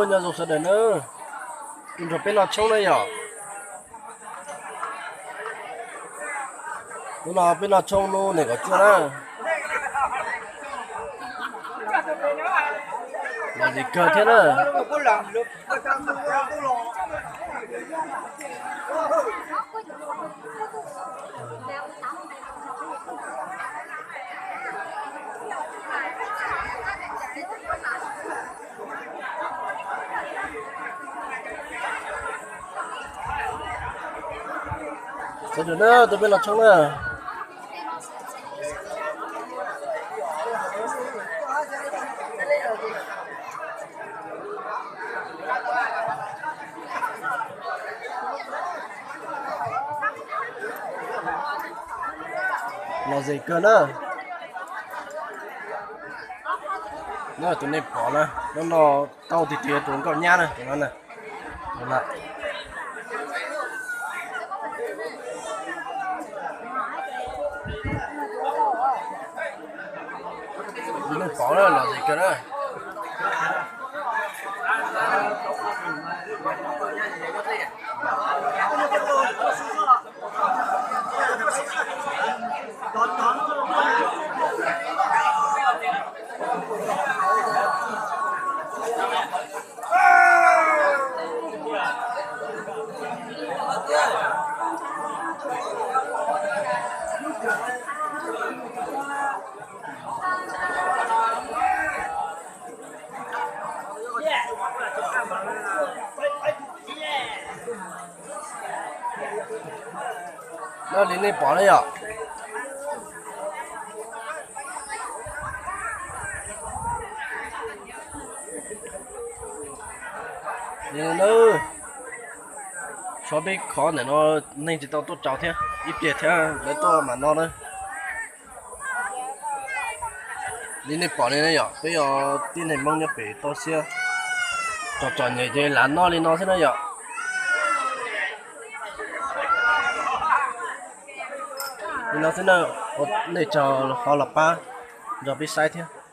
Nyob zoo sawv daws na, nrog peb noj tshoob na yom. Hnub no peb noj tshoob hnub nees nkaum cuaj na. Lom zem kawg thiab na. Sawv daws na, tus peb los tshoob na. Lom zem kawg na. No tus nej pom na, no no tau tiag tiag tus nkauj nyab na, tus no na. Nej pom na, lom zem kawg na. No li nej pom na yom. Li no na, xyov peb khov ntawm no neeg tsis tau tuaj tsaus thiab, ib pliag thiab lawv tuaj mam no na. Li nej pom li na yom, peb yog tib neeg Hmoob nyob pem toj siab, tsom tsom nyem ces lam noj li no xwb na yom. Li no xwb na, nej tsaug qhov los pab nrog peb saib thiab.